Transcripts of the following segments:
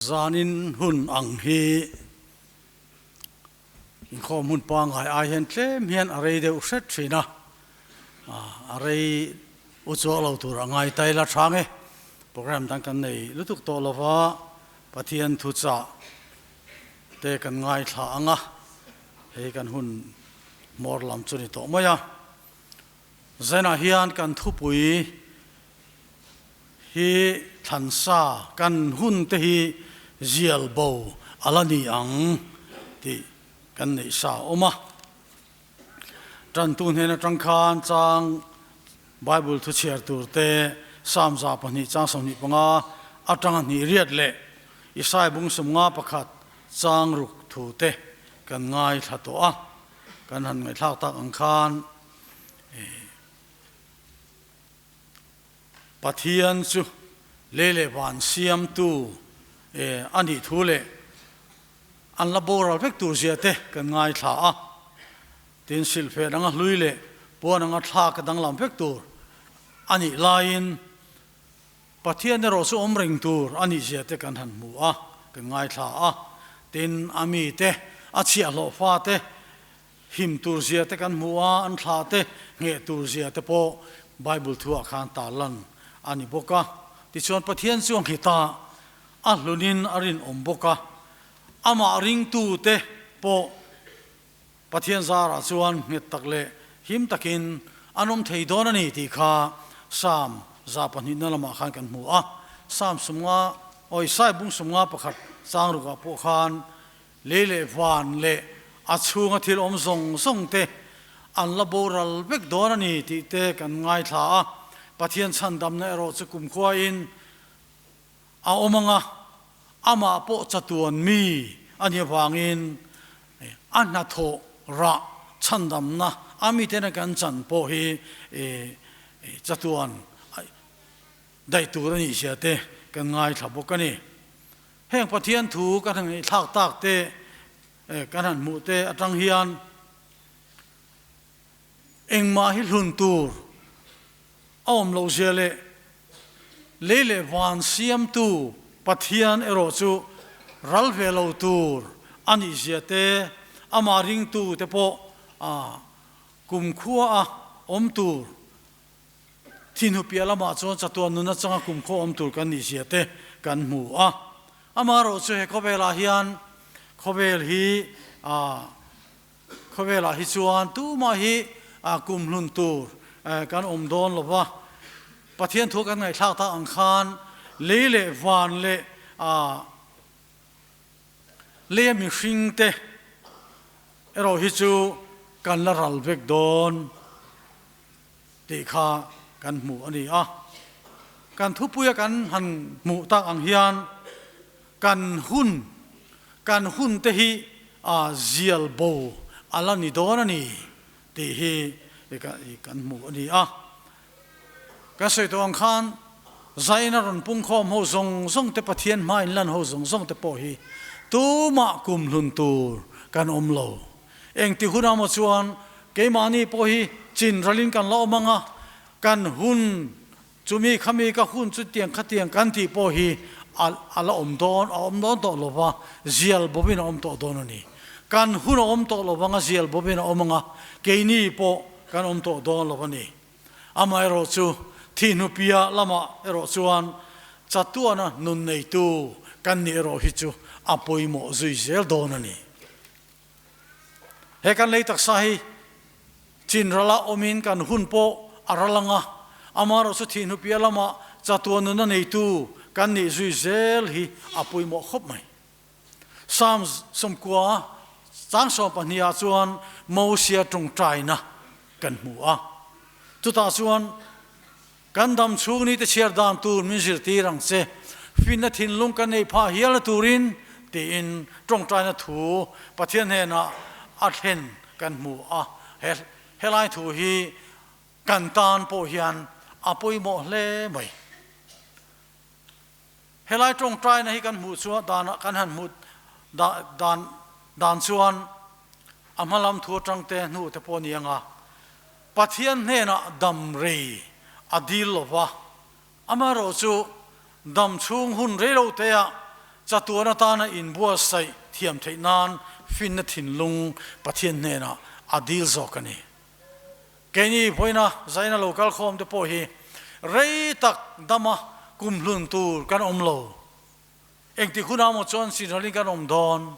Zanin hun ang hi inkhawm hun pangngai ai hian tlem hian a rei deuh hret thin a, a rei u chuak lo tur a ngai ta ila tha nge. Program dang kan nei lutuk tawh lova Pathian thuchah te kan ngaithla ang a, hei kan hun hmawr lam chu ni tawh mai a. Zainah hian kan thupui Hi thlansa kan hun te hi zial bo a la ni ang tih kan neih sa a awm a. Tantu hnen atang khan chang Bible thu chhiar tur te Psalm 2 chang 25 atanga hnih riat leh Isai bung 51 chang ruk thu te kan ngaithla tawh a. Kan han ngaihthlak tak ang khan Pathian chu lei leh van siamtu a nih thu leh an la boral vek tur zia te kan ngaithla a. Tin, silhfen anga hlui leh puan anga thlak a danglam vek tur a nih laiin Pathian erawh chu awm reng tur a nih zia te kan han hmu a, kan ngaithla a. Tin, a mite, a chhiahhlawh fate, Him tur zia te kan hmu a, an thla te ngheh tur zia te pawh Bible thuah khan tarlan a ni bawk a. Tichuan Pathian chu a nghit a, a hlunin a rinawm bawk a, amah ringtu te pawh Pathian zarah chuan nghet tak leh him takin an awm thei dawn a ni tih kha Psalm 2 na lamah khan kan hmu a. Psalm 50, awi Sai bung 51 chang rukah pawh khan Lei leh van leh a chhunga thil awm zawng zawng te an la boral vek dawn a ni tih te kan ngaithla a, Pathian chhandamna erawh chu kumkhuain a awm ang a, amah pawh chatuan mi a nih avangin a hnathawh rah chhandamna a mitena kan chan pawh hi chatuan daih tur a nih zia te kan ngaithla bawk a ni. Heng Pathian thu kan han ngaihthlak tak te, kan han hmuh te atang hian engmah hi hlun tur a awm loh zia leh lei leh van siamtu Pathian erawh chu ral ve lo tur a nih zia te, amah ringtu te pawh kumkhua a awm tur Thinhu piah lamah chuan chatuan nun atanga kumkhaw awm tur kan nih zia te kan hmu a. Amaherawh chu he khawvelah hian khawvel hi khawvelah hi chuan tumah hi kumhlun tur kan awm dawn lo va. Pathian thu kan ngaihthlak tak ang khan lei leh van leh leia mihring te erawh hi chu kan la ral vek dawn. Tih kha kan hmuh a ni a. Kan thupuia kan han hmuh tak ang hian kan hun, kan hun te hi a zial bo a la ni dawn a ni tih hi kan hmuh a ni a. Kan sawi tawh ang khan Zaina rawn pungkhawm ho zawng zawng te, Pathian hma inlan ho zawng zawng te pawh hi tumah kumhlun tur kan awm lo. Engti hunah maw chuan keimahni pawh hi chin ralin kan la awm ang a, kan hun chumi khami ka hun chutiang khatiang kan tih pawh hi a la awm dawn, a awm dawn tawh lo va, zial bawmin a awm tawh dawn a ni. Kan hun a awm tawh lo vang a, zial bawmin a awm ang a, keini pawh kan awm tawh dawn lo a ni. Amaherawh chu thihhnupia lamah erawh chuan chatuana nun neitu kan nih erawh hi chu a pawimawh zui zel dawn a ni. He kan lei taksa hi chin rala awmin kan hun pawh a ral ang a, amaherawh chu thihhnupia lama chatuan nuna neitu kan nih zui zel hi a pawimawh khawp mai. Psalm 90 chang 12 ah chuan Mosia tawngtaina kan hmu a, chutah chuan kan dam chhung ni te chhiar dan tur min zirtir ang che, finna thinlung kan neih phah hial na turin tiin tawngtaina thu Pathian hnenah a thlen kan hmu a. He helai thu hi kan tan pawh hian a pawimawh hle mai. Helai tawngtaina hi kan hmuh chuan danah kan han hmuh dan dan chuan a hma lam thu atang te hnu te pawh a ni ang a, Pathian hnenah dam rei a dil lo va, amaherawh chu dam chhung hun rei lo te ah. Chatuan atana inbuatsaih thiam theih nan finna thinlung Pathian hnenah a dil zawk a ni. Keini vawiina zaina lo kal khawm te pawh hi rei tak dama kum hlun tur kan awm lo. Engtik hunah maw chuan sinralin kan awm dawn?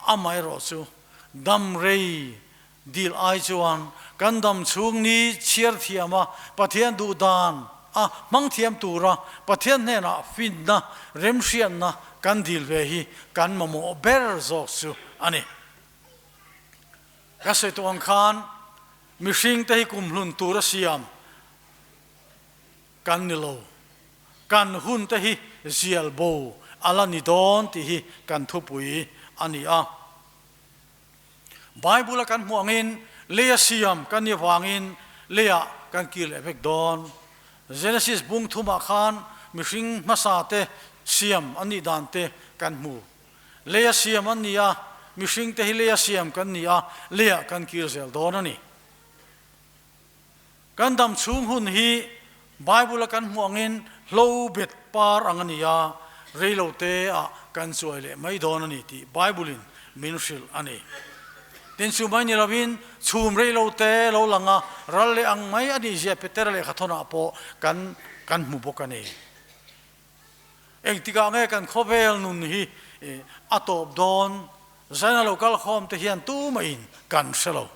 Amaherawh chu dam rei dil ai chuan kan dam chhung ni chhiar thiama Pathian duh dan a hmang thiam tura Pathian hnenah finna, remhriatna kan dil ve hi kan mamawh ber zawk chu a ni. Ka sawi tawh ang khan mihring te hi kumhlun tura siam kan ni lo. Kan hun te hi zial bo a la ni dawn tih hi kan thupui a ni a. Bible a kan hmuh angin leia siam kan nih avangin leiah kan kir leh vek dawn. Genesis bung thumah khan mihring hmasa te siam an nih dan te kan hmu. Leia siam an ni a, mihring te hi leia siam kan ni a, leiah kan kir zel dawn a ni. Kan dam chhung hun hi Bible a kan hmuh angin hlo bet par ang a ni a, reilo te ah kan chuai leh mai dawn a ni tih Bible in min hrilh a ni. Tin chu mai ni lovin chhum reilo te lo lang a, ral leh ang mai a nih zia Petera lehkha thawnah pawh kan kan hmu bawk a ni. Engtikah nge kan khawvel nun hi a tawp dawn? Zaina lo kal khawm te hian tumah in kan hre lo.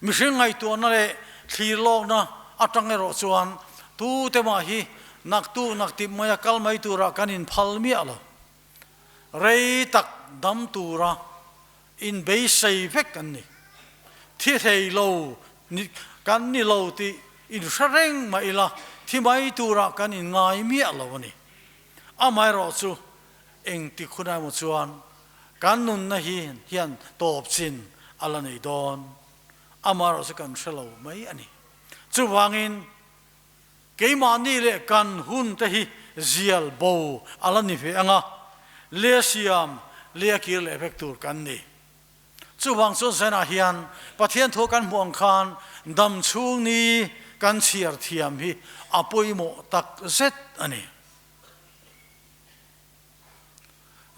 Mihring ngaihtuahna leh thlir lawkna atang erawh chuan tute mah hi naktuk naktip maia kal mai tura kan inphal miah lo. Rei tak dam tura inbeisei vek kan ni. Thi hlei lo kan ni lo tih inhre reng mah ila thi mai tura kan inngai miah lo a ni. Amaherawh chu engtik hunah emaw chuan Kan nunna hi hian tawp chin a la nei dawn, amaherawh chu kan hre lo mai a ni. Chuvangin keimahni leh kan hun te hi zial bo a la ni ve ang a, leh siam leh a kir leh vek tur kan ni. Chuvang chuan zanah hian Pathian thu kan hmuh ang khan dam chhung ni kan chhiar thiam hi a pawimawh tak zet a ni.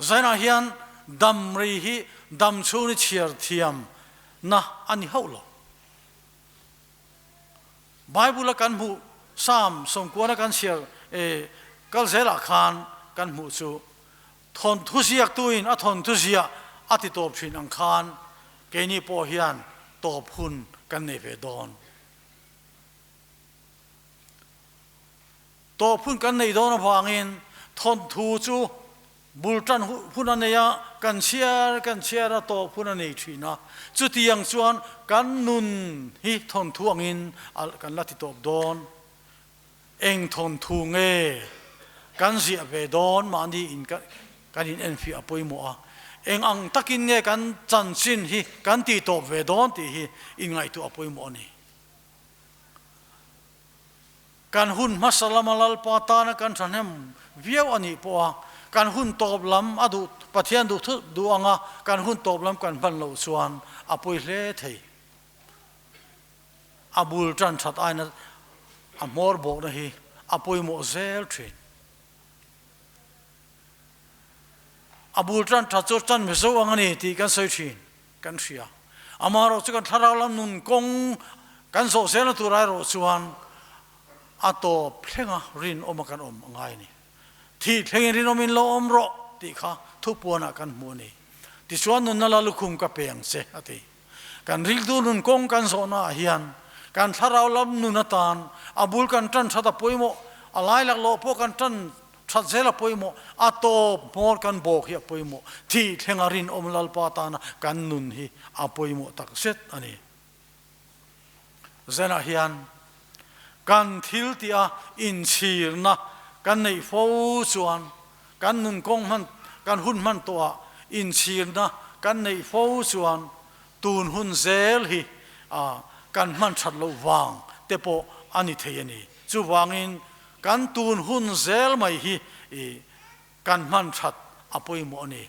Zainah hian dam rei hi dam chhung i chhiar thiam na a ni hauh lo. Bible a kan hmuh Psalm sawmkuana kan chhiar e kal zelah khan kan hmuh chu thawnthu ziaktuin a thawnthu ziah a ti tawp thin ang khan keini pawh hian tawp hun kan nei ve dawn. Tawp hun kan neih dawn avangin thawnthu chu bul tan hun a nei a, kan chhiar kan chhiar a, tawp hun a nei thin a. Chutiang chuan kan nun hi thawnthu angin kan la ti tawp dawn. Eng thawnthu nge kan ziah ve dawn mahni in kan in enfiah a pawimawh a. Eng ang takin nge kan chanchin hi kan ti tawp ve dawn tih hi inngaihtuah a pawimawh a ni. Kan hun hmasa lama Lalpa tana kan thahnem viau a nih pawha kan hun tawp lam a duh Pathian duh thut duh anga kan hun tawp lam kan hman loh chuan a pawi hle thei. A bul tan that aina a hmawr bawhna hi a pawimawh zel thin. A bul tan that chu tan mizo ang a ni tih kan sawi thin. Kan hria. Amaherawh chu kan thlarau lam nun kawng kan zawh zelna tur erawh chuan a tawp thlenga rinawma kan awm a ngai a ni. Thih thlengin rinawmin lo awm rawh tih kha thupuanah kan hmu a ni. Tichuan nunna la lukhum ka pe ang che a ti. Kan riltu nun kawng kan zawhnaah hian kan thlarau lam nun atan a bul kan tan that a pawimawh, a lai laklawh pawh kan tan That zel a pawimawh, a tawp hmawr kan bawk hi a pawimawh, thih thlenga rinawm Lalpa tana kan nun hi a pawimawh tak zet a ni. Zenah hian kan thil tih a inchhirna kan neih fo chuan kan nun kawng hman, kan hun hman tawhah inchhirna kan neih fo chuan tun hun zel hi kan hman that loh vang te pawh a ni thei a ni. Chuvangin Kan tun hun zel mai hi i kan hman that a pawimawh a ni.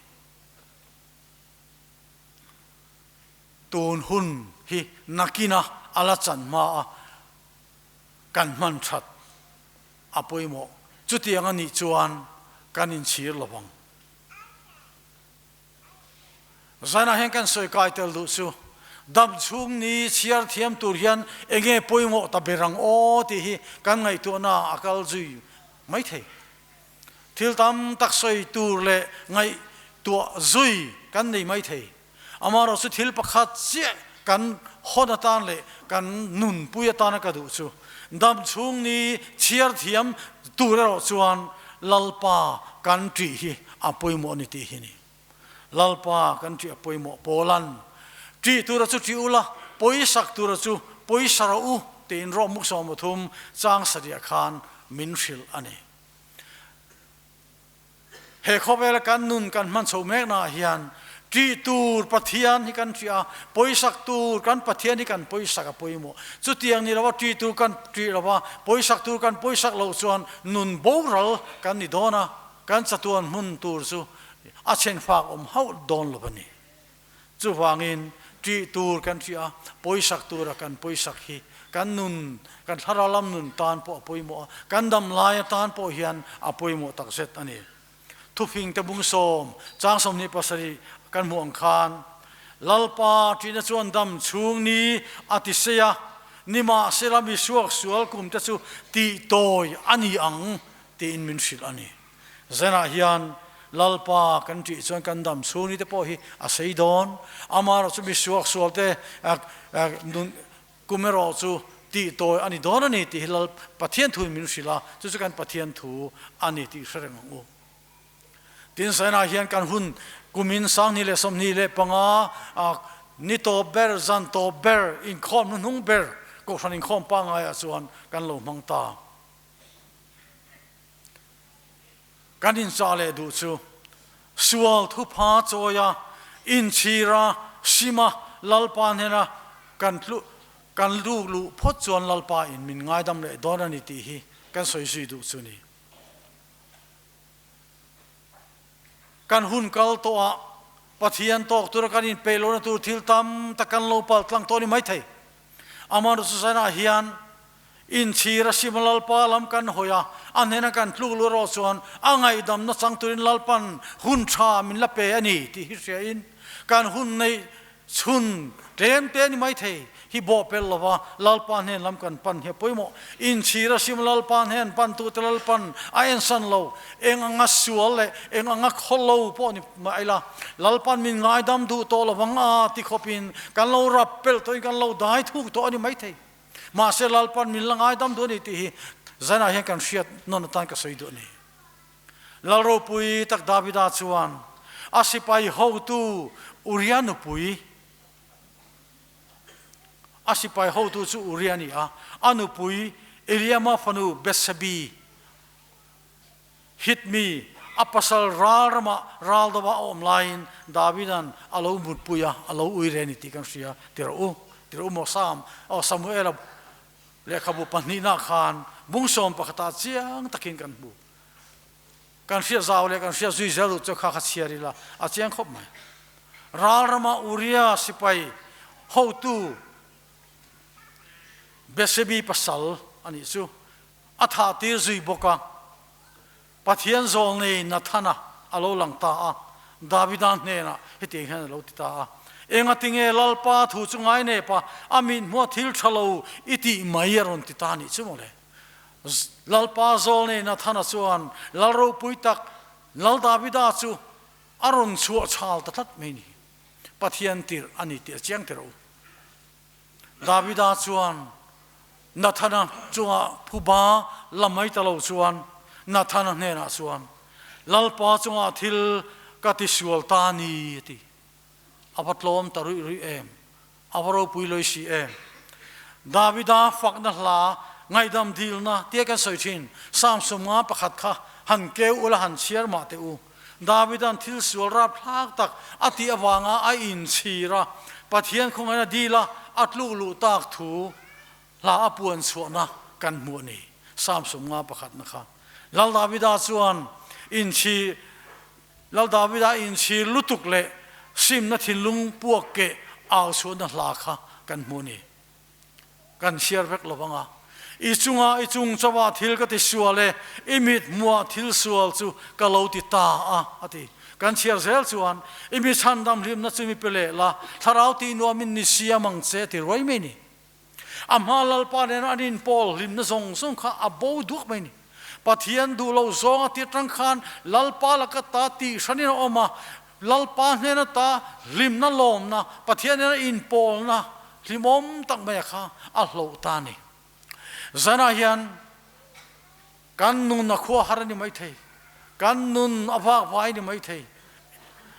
Tun hun hi nakina a la chan hma a kan hman that a pawimawh. Chutiang a nih chuan kan inchhir lo vang. Zanah hian kan sawi kai tel duh chu dam chhung ni chhiar thiam tur hian enge pawimawh ta ber ang aw tih hi kan ngaihtuahna ah a kal zui mai thei. Thil tam tak sawi tur leh ngaihtuah zui kan nei mai thei. Amaherawh chu thil pakhat chiah kan hawn atan leh kan nunpui atana ka duh chu dam chhung ni chhiar thiam tur erawh chuan Lalpa kan ṭih hi a pawimawh a ni tih hi a ni. Lalpa kan ṭih a pawimawh Pawlan ṭih tura chu ṭih ula, pawisak tura chu pawisa rawh u tiin Rom muk 13 chang sarih khan min hrilh a ni. He khawvela kan nun kan hman chho meknaah hian ṭih tur Pathian hi kan ṭih a, pawisak tur kan Pathian hi kan pawisak a pawimawh. Chutiang ni lova ṭih tur kan ṭih lova, pawisak tur kan pawisak loh chuan nun boral kan ni dawn a, kan chatuan hmun tur chu a chhenfak awm hauh dawn lo a ni. Chuvangin ṭih tur kan ṭih a, pawisak tura kan pawisak hi kan nun, kan thlarau lam nun tan pawh a pawimawh a, kan dam lai atan pawh hian a pawimawh takzet a ni. Thufing te bung sawm, chang 27 kan hmuh ang khan, Lalpa ṭihna chuan dam chhung ni a ti sei a, nimahsela mi suaksual kum te chu tihtawi a ni ang tiin min hrilh a ni. Zenah hian Lalpa kan ṭih chuan kan dam chhung ni te pawh hi a sei dawn. Amaherawh chu mi suaksual te nun kum erawh chu tih tawi a ni dawn a ni tih hi Lal Pathian thuin min hrilh a, chu chu kan Pathian thu a ni tih hre reng ang u. Tin, Zenah hian kan hun kumin 2025 ni tawp ber, zan tawp ber, inkhawm hnuhnung ber Kohhran inkhawm pangaiah chuan kan lo hmang ta. Kan inchah leh duh chu sual thupha chawia inchhira sima Lalpa hnena kan tlu kan luk luh phawt chuan Lalpa in min ngaidam leh dawn a ni tih hi kan sawi zui duh chu ni. Kan hun kal tawh ah Pathian tawk tura kan inpeih lohna tur thil tam tak kan lo pal tlang tawh a ni maithei. Amaherawhchu hian Inchhir a sim Lalpa lam kan hawi a, a hnena kan tluk luh erawh chuan a ngaihdamna chang turin Lalpan hun tha min la pe a ni tih hi hriain kan hun neih chhun tlem te a ni maithei hi bawhpelh lova Lalpa hnen lam kan pan hi a pawimawh. Inchhir a sim Lalpa hnen pantute Lalpan a ensan lo, eng anga sual leh eng anga khawlo pawh ni mah ila Lalpan min ngaidam duh tawh lovang a ti khawpin kan lo rap pelh tawhin kan lo dai thuk tawh a ni maithei. Mahse Lalpan min la ngaidam duh a ni tih hi zanah hian kan hriat nawn atan ka sawi duh a ni. Lal ropui tak Davida chuan a sipai hotu Uria nupui, a sipai hotu chu Uria a ni a, a nupui Eliama fanu Bethsebi, Hit mi a pasal ral ramah ral deuha a awm laiin Davida'n a lo mutpui a, a lo ui reh a ni tih kan hria. Ti rawh u, ti rawh u maw Sam, aw Samuela lehkhabu pahnihna khan bung sawm pakhatah chiang takin kan hmu. Kan hriat zau leh kan hriat zui zel duh chu kha kha chhiar ila a chiang khawp mai. Ral rama Uria sipai hotu Bethsebi pasal a nih chu. A thah tir zui bawk a. Pathian zawl nei Nathana a lo lang ta a, Davida hnenah hetiang hian a lo ti ta a, Engatinge Lalpa thu chu ngai nep a, a mithmuha thil tha lo i tih mai a rawn ti ta nih chu mawle. Lalpa zawl nei Nathana chuan Lal ropui tak Lal Davida chu a rawn chhuah chhal ta tlat mai ni. Pathian tirh a ni tih a chiang tirh u. Davida chuan Nathana chungah phuba la mai ta lo chuan Nathana hnenah chuan, Lalpa chungah thil ka ti sual ta ni, a ti. A va tlawm ta ruih ruih em? A va ropui loi si em? Davida fakna hla ngaihdam dilna tia kan sawi thin Psalm 51 kha han keu ula han chhiar mah teh u. Davida'n thil sual rapthlak tak a tih avanga a inchhir a, Pathian khawngaihna dila a tluk luh tak thu hla a puan chhuahna kan hmuh a ni. Psalm 51 na kha. Lal Davida chuan inchhir Lal Davida inchhir lutuk leh simna thinlung puak keh au chhuahna hla kha kan hmuh a ni. Kan chhiar vek lo vang a. I chunga i chung chauha thil ka ti sual e, i mit hmuah thil sual chu ka lo ti ta a, a ti. Kan chhiar zel chuan, I mi chhandam hlimna chu mi pe leh la, thlarau tih nuamin ni siam ang che ti ruai mai ni. A hma Lalpa nena an inpawl hlimna zawng zawng kha a bo duak mai ni. Pathian duh lo zawng a tir tang khan Lalpa laka ta tih hranin a awm a, Lalpa hnena ta hlimna lawmna, Pathian nena inpawlna hlimawm tak maia kha a hloh ta a ni. Zanah hian kan nun a khua har a ni maithei, kan nun a vak vai a ni maithei.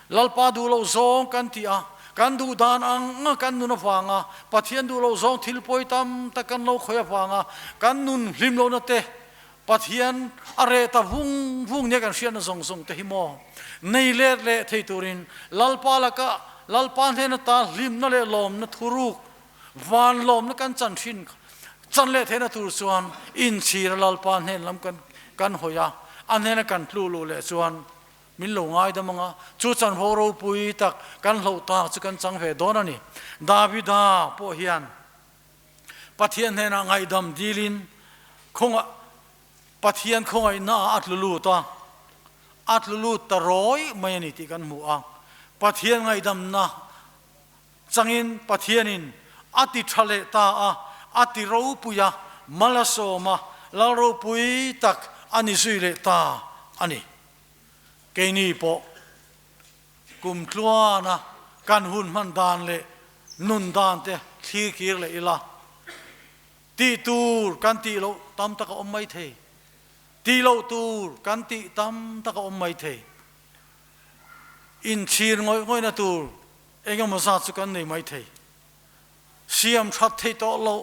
Lalpa duh loh zawng kan ti a, kan duh dan ang a kan nun avanga Pathian duh loh zawng thil pawi tam tak kan lo khawih avanga kan nun hlim lohna te Pathian a reh ta vung vung nia kan hriatna zawng zawng te hi maw nei let leh thei turin Lalpa laka Lalpa hnen ata hlimna leh lawmna thuruk van lawmna kan chan thin chan leh theihna tur chuan inchhira Lalpa hnen lam kan kan hawi a, a hnena kan tlu luh leh chuan min lo ngaidam ang a, chu chanvo ropui tak kan hloh tak chu kan chang ve dawn a ni. Davida pawh hian Pathian hnenah ngaihdam dilin khawngaih Pathian khawngaihna ah a tlu lut a, a tlu lut ta rawi mai a ni tih kan hmu a. Pathian ngaihdamna changin Pathianin a ti tha leh ta a, a ti ropui a, mal a sawm a, lal ropui tak a ni zui leh ta a ni. Keini pawh kum tluana kan hun hman dan leh nun dan te thlir kir leh ila, tih tur kan tih loh tam tak a awm mai thei, tih loh tur kan tih tam tak a awm mai thei. Inchhir ngawih ngawihna tur eng emaw zat chu kan nei mai thei. Siam that thei tawh loh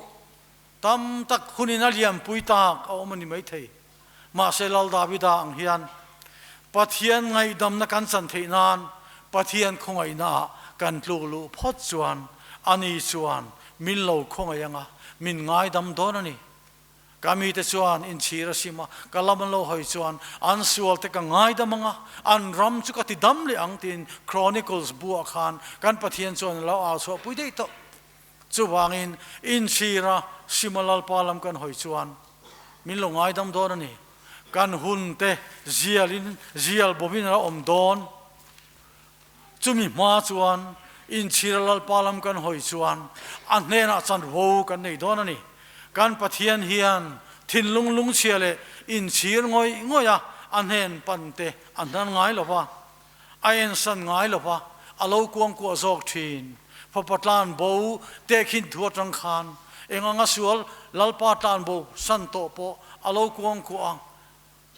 tam tak hunin a lianpui tak a awm a ni mai thei. Mahse Lal Davida ang hian Pathian ngaihdamna kan chan theih nan Pathian khawngaihnaah kan tluk luh phawt chuan ani chuan min lo khawngaih anga min ngaidam dawn a ni. Ka mite chuan inchhir a sim a, ka lam an lo hawi chuan an sualte ka ngaidam ang a, an ram chu ka ti dam leh ang tiin Chronicles buah khan kan Pathian chuan a lo au chhuahpui daih tawh. Chuvangin inchhir a sim a Lalpa lam kan hawi chuan min lo ngaidam dawn a ni. Kan hun te zialin zial bawmin a lo awm dawn. Chumi hma chuan inchhira Lalpa lam kan hawi chuan a hnenah chanvo kan nei dawn a ni. Kan Pathian hian thinlung lungchhia leh inchhir ngawih ngawih a, a hnen pan te a hnan ngai lo va, a ensan ngai lo va, a lo kuangkuah zawk thin. Fapa tlan bo tehkhin thu atang khan eng anga sual Lalpa tlan bo san tawh pawh a lo kuangkuah a,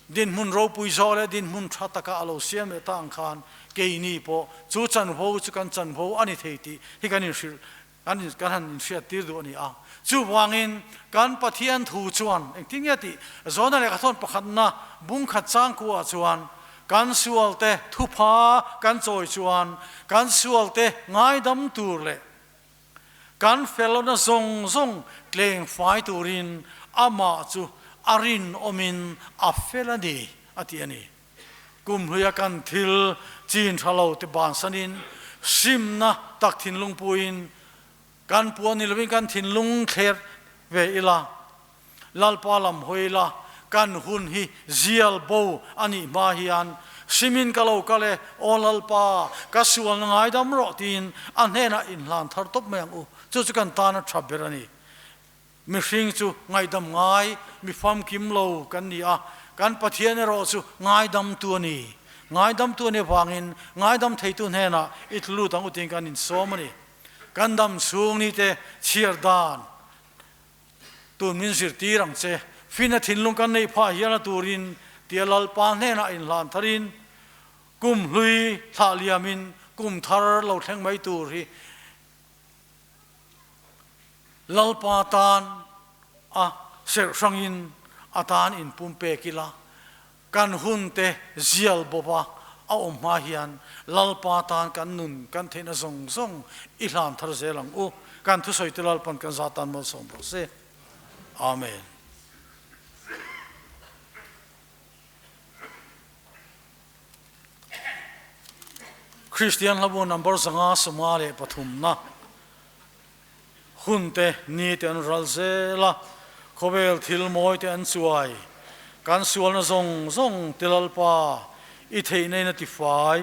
Dinhmun ropui zawh leh dinhmun tha taka a lo siam leh ta ang khan keini pawh chu chanvo chu kan chanvo a ni thei tih hi kan inhrilh kan kan han inhriat tir duh a ni a. Chuvangin kan Pathian thu chuan engtin nge tih Zona lehkhathawn pakhatna bungkhat changkuah chuan kan sualte thupha kan chawi chuan kan sualte ngaidam tur leh Kan felna zawng zawng tleng fai turin amah chu a rinawmin a fel a ni, a ti a ni. Kum hluia kan thil chin tha lo te bansanin simna tak thinlung puiin kan puan ni lovin kan thinlung thler ve ila, Lalpa lam hawi ila, kan hun hi zial bo a nih hma hian simin ka lo kal e, Aw Lalpa, ka sualna ngaidam rawh tiin a hnenah inhlan thar tawp mai ang u. Chu chu kan tana tha ber a ni. Mihring chu ngaihdam ngai, mi famkim lo kan ni a, kan Pathian erawh chu ngaidamtu a ni. Ngaidamtu a nih avangin ngaidam theitu hnenah i tlu lut ang u tiin kan insawm a ni. Kan dam chhung ni te chhiar dan Tun min zirtir ang che. Fina thinlung kan neih phah hial a turin tia Lalpa hnenah inhlan tharin kum hlui thlah liamin kum thar lo thleng mai tur hi Lalpa tan a serh hrangin a tan inpumpek ila kan hun te zial bawp a a awm hma hian Lalpa tan kan nun kan theihna zawng zawng i hlan thar zel ang u. Kan thusawi te Lalpan kan za tan malsawm rawh se. Amen. Kristian hlabu number 553 na Hun te, ni te an ral zel a, khawvel thil mawi te an chuai. Kan sualna zawng zawng ti Lalpa, i theihna in a tifai.